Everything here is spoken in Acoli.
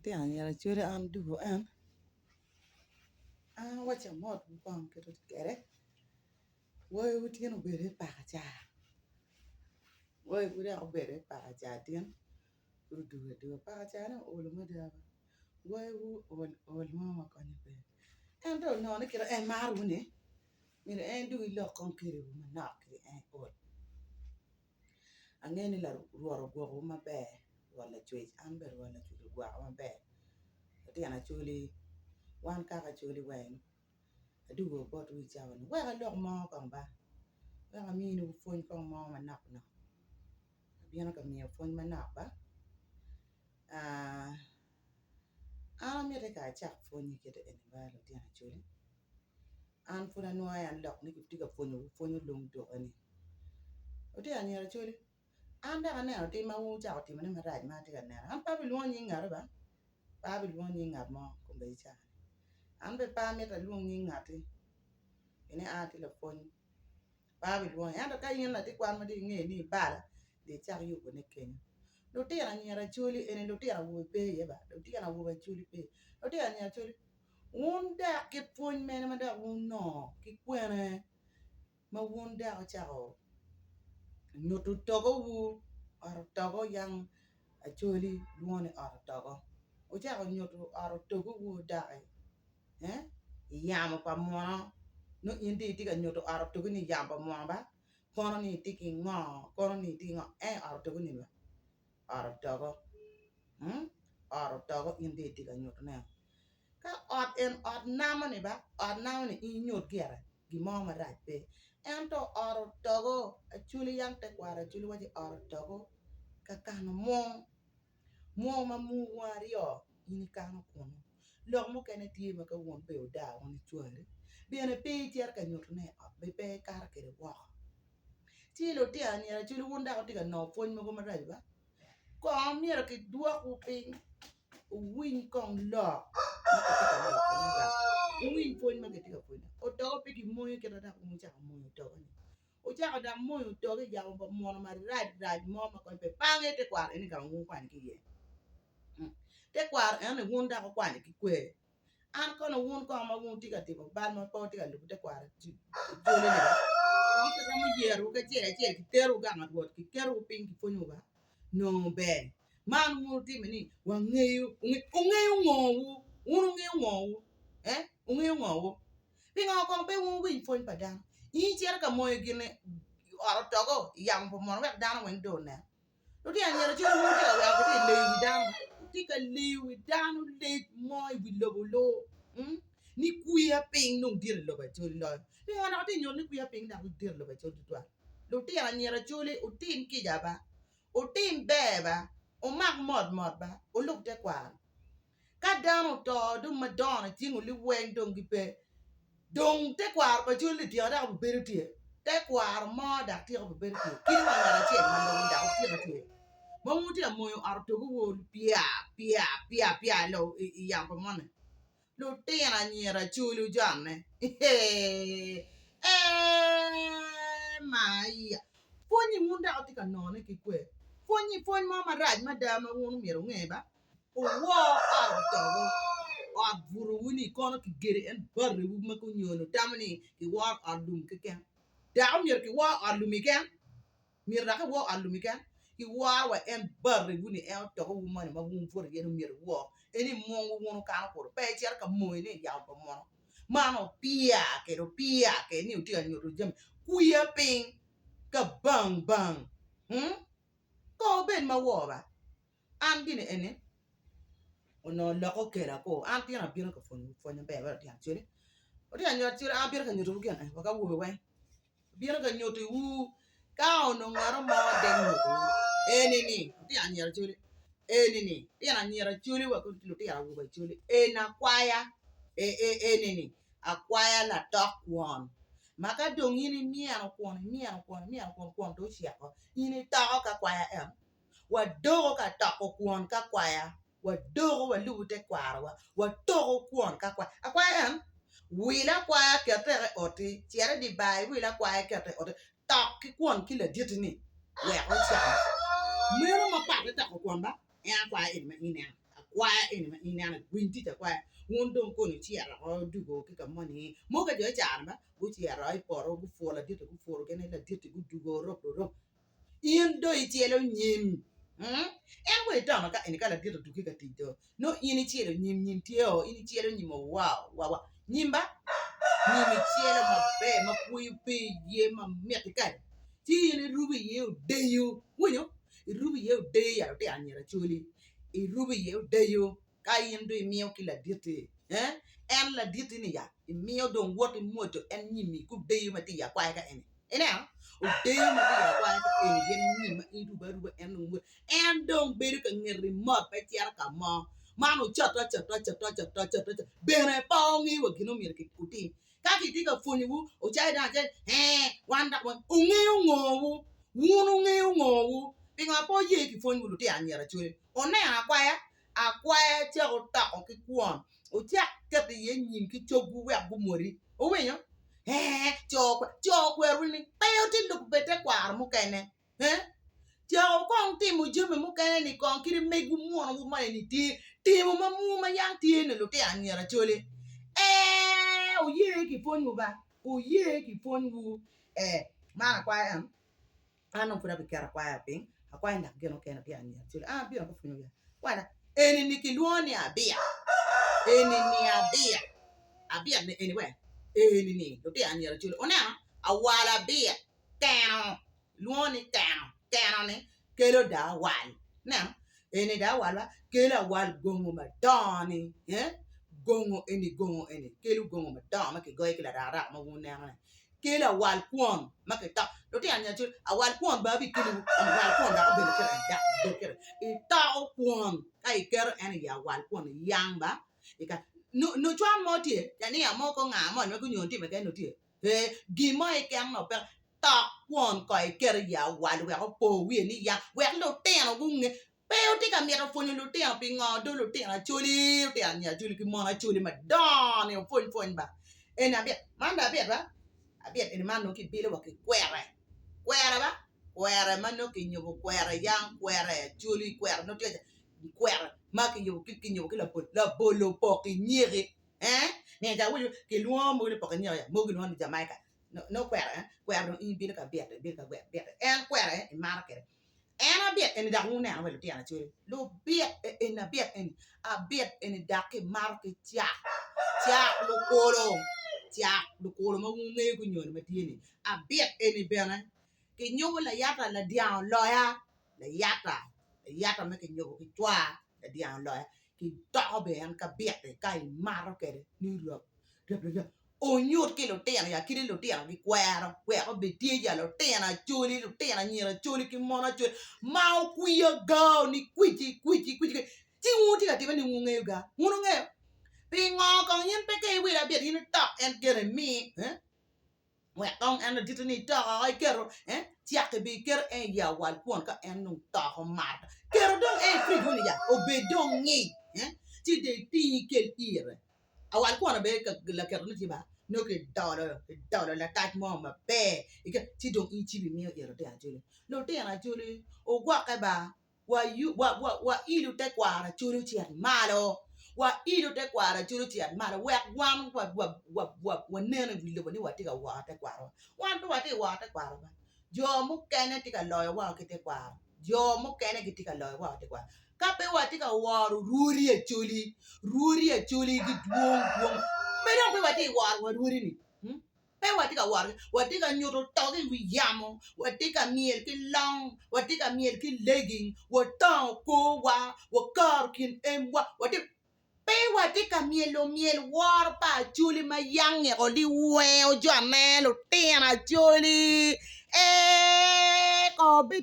Atye anyira acwali an dubo en an awaco amot kong kit ma tye kwede waiwu tin obedo i paka ca waiwu dok obedo i paka ca tin pud odwogo adwoga paka ca-ni oolo mada waiwu ool ol mo ma konye pe ento onongo ni kit ma en marowu-ni myero en dong elok kong kwede manok kadi en ol. Angeyo ni Rwot ogwokowu maber Rwot Lacwec an bene Rwot Lacwec ogwoka maber lutino Acholi wan kaka Acholi weng adwogo botwu i cawa ni wek alok mo kong ba wek aminiwu pwony kong mo manok nok abino ka miyo pwony manok ba an amiti ka acak pwony kit eni ba lutino Acholi. An pud anwoyo an lok ni kitye ka pwonyowu pwony olung tuko-ni. Lutino anyira Acholi, an dok aneno tim ma wun wucako timone marac ma atye ka neno. An pe abilwongo nying ngati ba, pe abilwongo nying ngat mo kombeddi ca-ni. An bene pe amito alwong nying ngati pien ni an atye lapwony, pe abilwongi. Ento ka in latin kwan ma dong ingeyo ni ibala, dong icak yubone kenyo. Lutino anyira Acholi eni lutino awobe pe iye ba, lutino awobe Acholi pe iye, lutino anyira Acholi. Wun dok kit pwony mene ma dok wunongo ki kwene ma wun dok wucako nyuto togowu ot otogo yang Acholi lwongo ni ot otogo wucako nyuto ot otogowu doki i yamo pa muno nongo in dong itye ka nyuto ot otogoni i yamo pa muno ba kono ni itye ki ngo kono ni itye ki ngo ento ot otogoni ba ot otogo ot otogo in dong itye ka nyutone ka ot en ot namo ni ba ot namo ni in inyut gire gin mo marac pe ento ot otogo acholi yang tekwaro acholi waco ni ot otogo ka kano mung mung ma mungwu aryo in ikano kunu lok mukene tye ma ka wun pe wudaa wun icwari bene pe icito ka nyutone i ot bene pe ikato kwede woko. Ci lutino anyira cwiny wun dok wutye ka nongo pwony mogo maraco ba kong myero kidwokwu piny wuwiny kong lok ma kitye ka lokone ba wuwiny pwony ma kitye ka pwonyo otogo pe kimoyo kit ma dok wun wucako moyo otogo-ni wucako dok moyo otogo i yamo pa muno marac rac mo ma kony pe pe angeyo tekwaro eni ka ma wun wukwanyo ki iye tekwaro eno-ni wun dok wukwanyo ki kwer. An kono wun kong ma wun wutye ka timo bal ma pe wutye ka lubo tekwaro jone-ni ba, kong kiromo yerowu ki acel acel kiterowu gang pa Rwot kiketowu piny kipwonyowu ba, nongo ber. Man wun wutimo ni wangeyo, wungeyo ngowu, wun wungeyo ngowu, ee wungeyo ngowu. Pingo kong pe wun wuwiny pwony pa dano? In icito ka moyo gin i ot otogo i yamo pa muno wek dano weng dong onen. Lutino anyira calo wun wutye ka weko gitye ka leyo wi dano, wutye ka leyo wi dano lec mo i wi lobo luu ni kwiya piny dong dit i lobo Acholi loyo. Pingo dok atye ka nyuto ni kwiya piny dok dit i lobo Acholi tutwal? Lutino anyira Acholi wutim kica ba, wutim ber ba, wumak mot mot ba, wulub tekwaro. Ka dano oto dong madongo cing liweng dong gipe, dong tekwaro pa col-li tyeko dok obibedo tye, tekwaro mo dok tyeko obibedo tye, kadi wa ngat acel ma lubo dok otyeko tye. Ma wun wutye ka moyo ot otogo wor pya pya pya pya i yamo pa moni, lutino anyira col ojonne eee maya. Pwony-nyi wun dok wutye ka nongone ki kwe? Pwony-nyi pwony mo marac mada ma wun myero wunge ba. Wuwor ot otogo, ot butowu-ni kono kigedo en batiwu ma gunyono tamo ni kiworo ot lum keken. Dako myero kiwor ot lum keken? Myero dok kiwor ot lum keken? Kiworo wa en batiwu-ni en otogowu moni ma wun wubuto iye ni myero wuwor. Eni mungwu wun wukano kulu pe icito ka moyone i yamo pa muno. Man opia kede opia kede ni wutye ka nyuto jami kwiya piny ka bang bang. Kong wubed ma wor ba. An gini eni onongo lok okela ko an tyen abino ka pwonyo pwony maber bot lutino acoli lutino anyira acoli an abino ka nyutowu gin eni wa ki awobe weng abino ka nyutowu ka onongo ngat mo dek nyutowu eni ni lutino anyira acoli eni ni lutino anyira acoli wa ki lutino awobe acoli eni akwaya eni ni akwaya latok kwon ma ka dong in imyeno kwon imyeno kwon imyeno kwon kwon dong oceko in itoko ki akwaya eno. Wadoko ka toko kwon ki akwaya, wadoko walubo tekwarowa, watoko kwon ki akwaya. Akwaya en, wil akwaya kete i oti, cit i dye bar iwil akwaya ikete i oti, tok ki kwon ki laditi-ni wek ocam. Meno mapat ki toko kwon ba, en akwaya eni ma ineno. akwaya eni ma in ineno ni winy tic akwaya wun dong koni wucito woko wudugo ki ka moni mogo ka jo icaro ba gucito i poto gupuro laditi gupuro gin laditi gudugo orub orub in dong icelo nyim en wa itono ka eni ka ladit odwogi ka tic do nongo in icelo nyim nyim tye o in icelo nyim o wow wa nyim ba nyim icelo maber ma kweyo pe iye mamit kany ci in irubo iye odeyo iwinyo irubo iye odeyo ya lutino anyira acholi irubo iye odeyo ka in dong imiyo ki laditi en laditi ni ya imiyo dong wot imwodo en nyimi ki odeyo ma tye i akwaya ka eni ineno odeyo ma tye i akwaya ka eni gin nyim ma in irubo aruba en dong mwodo en dong bedo ka ngeti mot pe cito ka mo man ocotte acota acota acota acota bene pe ongeyo wa gin ma myero otim Ka kitye ka pwonyowu, wucayo dano acel, Ee, wan dok wan. Wungeyo ngowu? Wun wungeyo ngowu? Pingo pe wuye kipwonywu lutino anyira cwiny? Wuneno akwaya? Akwaya cako toko ki kwon, wucak keto iye nyim ki cogwu wek gumwodi. Wuwinyo? Ee, co co kwerowu ni pe wutye lubo bed tekwaro mukene. Cako kong timo jami mukene ni kong kit megwu munowu moni ni tye timo ma mu ma yang tye ni lutino anyira acholi ee wuye ki pwonywu ba wuye ki pwonywu ee man akwaya en an dong pud abiketo akwaya piny akwaya lak gin mukene lutino anyira acholi an abino ka pwonyogi akwaya eni ni kilwongo ni abia eni ni abia abia ni eni we eni ni lutino anyira acholi wuneno awal abia keno lwongo ni keno keno ni kelo dong awal ineno eni dong awal ba kelo awal gongo madongo ni gongo eni gongo eni kelo gongo madongo ma kigoyo ki larakraka ma wun wuneno ni kelo awal kwon ma kitoko lutino eni acel awal kwon bene abikeliwu awal kwon dok obedo kite dok obedo kite itoko kwon ka iketo en i awal kwon iyang ba nongo cwan mo tye dania mo kong nga moni ma gunyo tye keken nongo tye Pe, gin mo keken onongo peke. Tok kwon kong iket i awal wek opo wiye ni ya, wek lutino gunge. Pe wutye ka mito pwonyo lutino pingo do lutino acholi, lutino anyira acholi ki mon acholi madongo ni wupwony pwony ba. Eni abit, man dong abit ba, abit eni man dong kibilo wa ki kwere, kwere ba, kwere ma nongo kiyubo kwere yang kwere acholi kwere nongo tye kwere ma kiyubo ki labolo, labolo opoko inyeki. Eh, ni ca awinyo kilwongo mogo ni pok inyeko ya, mogo kilwongo ni Jamaica. Nongo kwero eh, kwero dong in ibino ka bite, ibino ka gweko bite. En kwero eh, imato kwede. En abit eni dok wuneno wa lutino acoli, lubit eni abit eni, abit eni dok kimato ki cak, cak lukolo, cak lukolo ma wungeyo ki onyoni ma tye ni. Abit eni bene kinyubo layata ladyang oloya, layata, layata ma kinyubo ki cwar ladyang oloya. Kitoko bene en ka bite ka imato kwede ni rap rap rap onyut ki lutino ya kadi lutino gikwero wek obed tye ja lutino acholi lutino anyira acholi ki mon acholi ma okwiyo ga ni kwici kwici kwici ci wun wutye ka time ni wun wungeyo ga wun wungeyo pingo kong in pe ka iwilo abit in itok en gire imi Wek kong en ladite ni itoko oko iketo cak-ki bene iketo en i awal kwon ka en dong otoko mato keto dong en i fridge moni ya obed dong ngic ci dong iting ikel ire awal kwon bene laketone tye ba nongo kidolo kidolo latac mo maber ci dong in ci imiyo it lutino acholi lutino acholi wugwokke ba wailo tekwaro Acholi ocit malo, wailo tekwaro Acholi ocit malo wek wan wanen i wi lobo ni watye ka woro tekwarowa. Wan pe watye ka woro tekwarowa, jo mukene tye ka loyowa ki tekwaro, jo mukene gitye ka loyowa ki tekwaro. Ka pe watye ka woro rwodi Acholi, rwodi Acholi gidwong dwong pe dong pe watye ka woro wa rwodi-ni. Pe watye ka worogi, watye ka nyuto togi i wi yamo, watye ka myel ki long, watye ka myel ki legging, watongo korwa, wakaro kin emwa, watye pe watye ka myelo myel woro pa Acholi ma yangiko liwengo jo ane lutino Acholi ee kong obed.